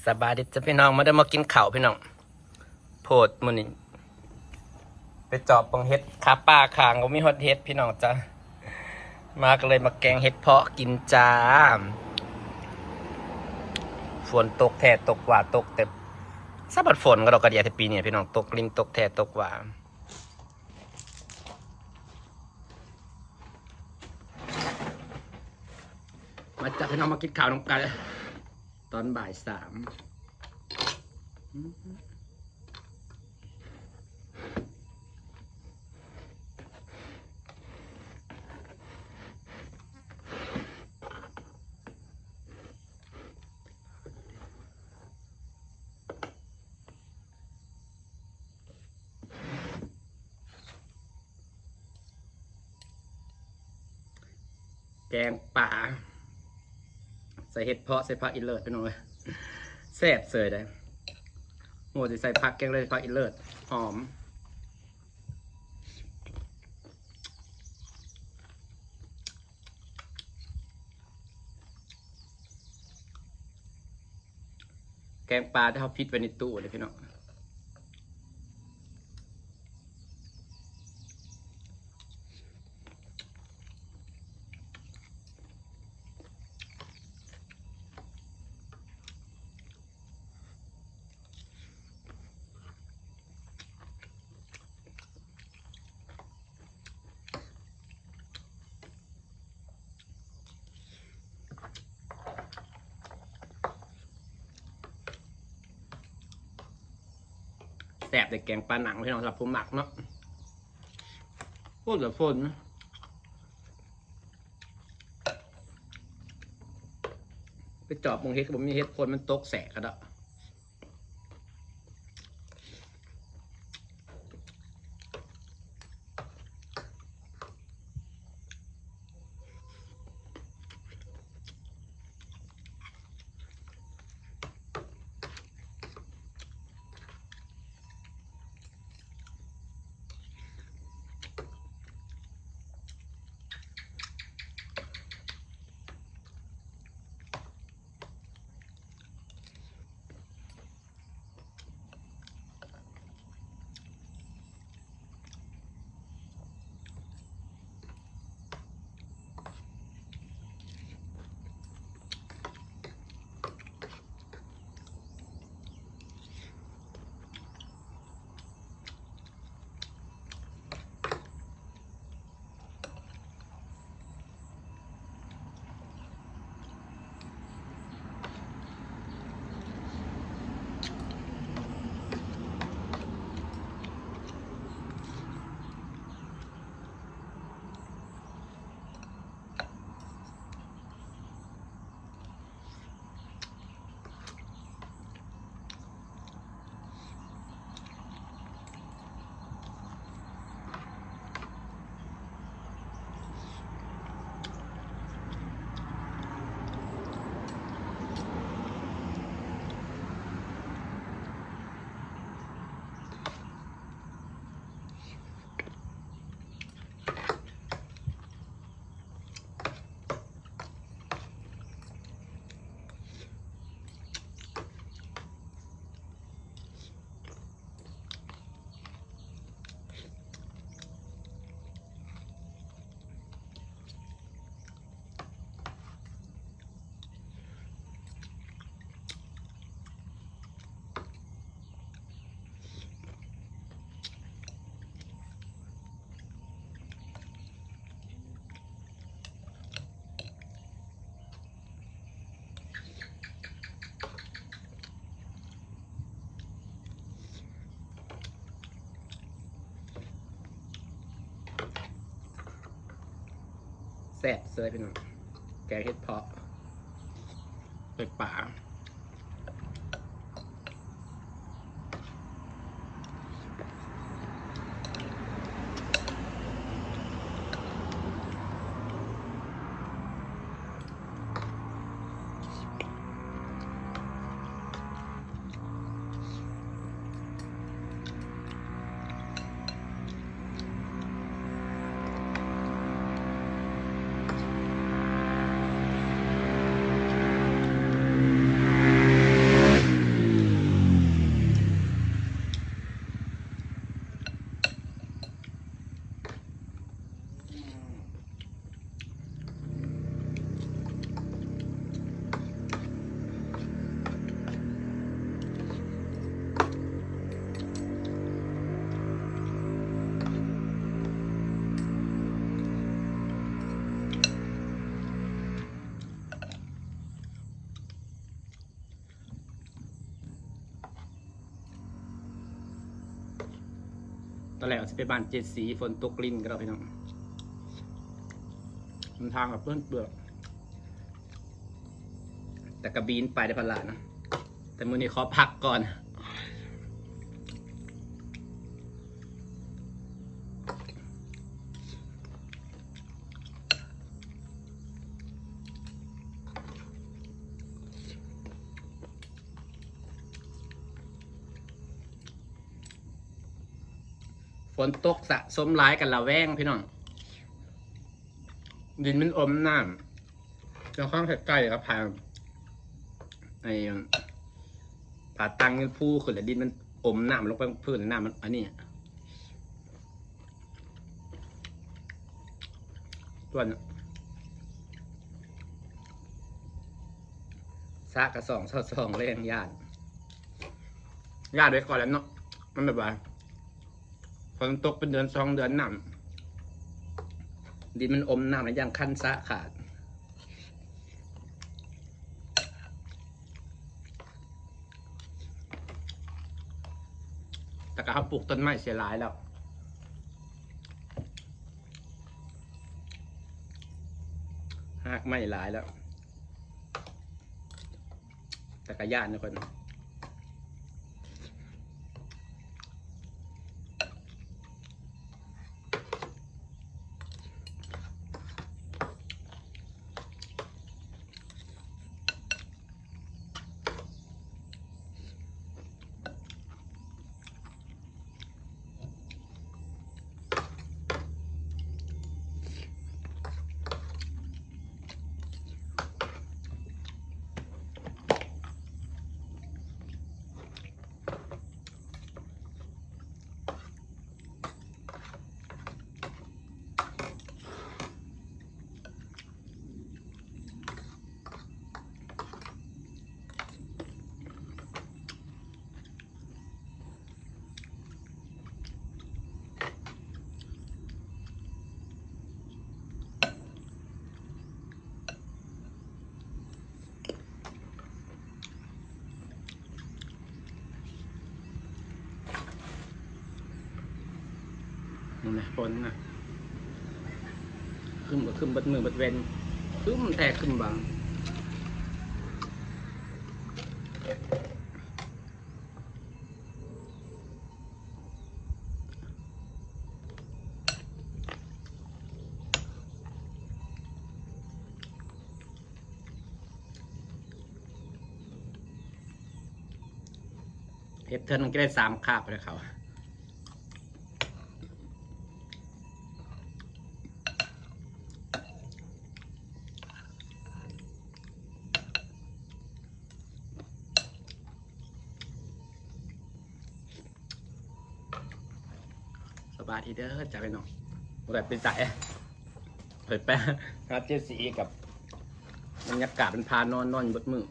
ສະບາຍດີຈ້າພີ່ນ້ອງ ມາເດີມາກິນເຂົ້າພີ່ນ້ອງ. ໂພດມື້ນີ້ໄປຈອບເບິ່ງເຫັດຄາປ່າຄາງ ບໍ່ມີຮອດເຫັດພີ່ນ້ອງຈ້າ ມາກໍເລີຍມາແກງເຫັດເພາະກິນຈ້າ. ຝົນຕົກແທ້ຕົກວ່າ ຕົກແຕ່ ສະບັດຝົນກະດອກກະເດຍແທ້ປີນີ້ພີ່ນ້ອງ ຕົກລິນຕົກແທ້ຕົກວ່າ. ມາຈ້າພີ່ນ້ອງ ມາກິນເຂົ້ານຳກັນ ຕອນບ່າຍສາມ. ແກງປາ ໃສ່ເຫັດເພາະ ໃສ່ຜັກອີເລີດ ພີ່ນ້ອງເອີຍ ແຊບເສີຍເດ້. ໂອ້ ຊິໃສ່ຜັກແກງເລີຍ ຜັກອີເລີດ ຫອມ. ແກງປາທີ່ເຮົາຟິດໄວ້ໃນຕູ້ເດ້ພີ່ນ້ອງ. ແຊບເດ້ ແກງປາໜັງ ພີ່ນ້ອງ ສຳລັບຜູ້ມັກເນາະ. ໂອ້ ແຕ່ຝົນ ໄປຈອບເບິ່ງເຫັດກະບໍ່ມີເຫັດ ຝົນມັນຕົກແຊະກະດອກ. ແຊບເສີຍພີ່ນ້ອງ ແກງເຫັດເພາະ ເຫັດປາ. ສ ຕອນແລກວ່າຊິໄປບ້ານເຈສີ ຝົນຕົກລິນກໍແລ້ວພີ່ນ້ອງ ເດີນທາງກໍເປື້ອນເປື້ອນ ແຕ່ກໍບິນໄປໄດ້ພັນລະນະ ແຕ່ມື້ນີ້ຂໍພັກກ່ອນ. ຝົນຕົກສະສົມຫຼາຍກໍລະແວງພີ່ນ້ອງ ດິນມັນອົມນ້ຳ ເຈົ້າຂອງເຮັດໄກ່ກໍພາ ໄອ້ ພາຕັ້ງເງິນພູຂຶ້ນ ແລ້ວດິນມັນອົມນ້ຳລົງໄປພື້ນ ນ້ຳມັນອັນນີ້ ສ່ວນສະກະສອງເຊົ້າສອງແລງ ຢ້ານ ຢ້ານໄວ້ກ່ອນແລ້ວເນາະ ມັນແບບວ່າ ຝົນຕົກເປັນເດືອນສອງເດືອນ ນ້ຳ ດິນມັນອົມນ້ຳ ແລ້ວຢ້ານຄັນສະຂາດ ແຕ່ກໍເຮົາປູກຕົ້ນໄມ້ເສຍຫຼາຍແລ້ວ ຮາກໄມ້ຫຼາຍແລ້ວ ແຕ່ກໍຢ້ານຢູ່ ເພິ່ນ นั่นแหละ ฝนนะ ครึ้มก็ครึ้มเบิดมื้อเบิดเว็น ครึ้มแท้ครึ้มบาง เฮ็ดเทื่อหนึ่งจะได้สามคาบเลยเขา สบายดีเด้อจ้าพี่น้อง บ่ได้ไปไส เผยแปร่หาเจสีกับบรรยากาศมันพานอน นอนเบิดมื้อ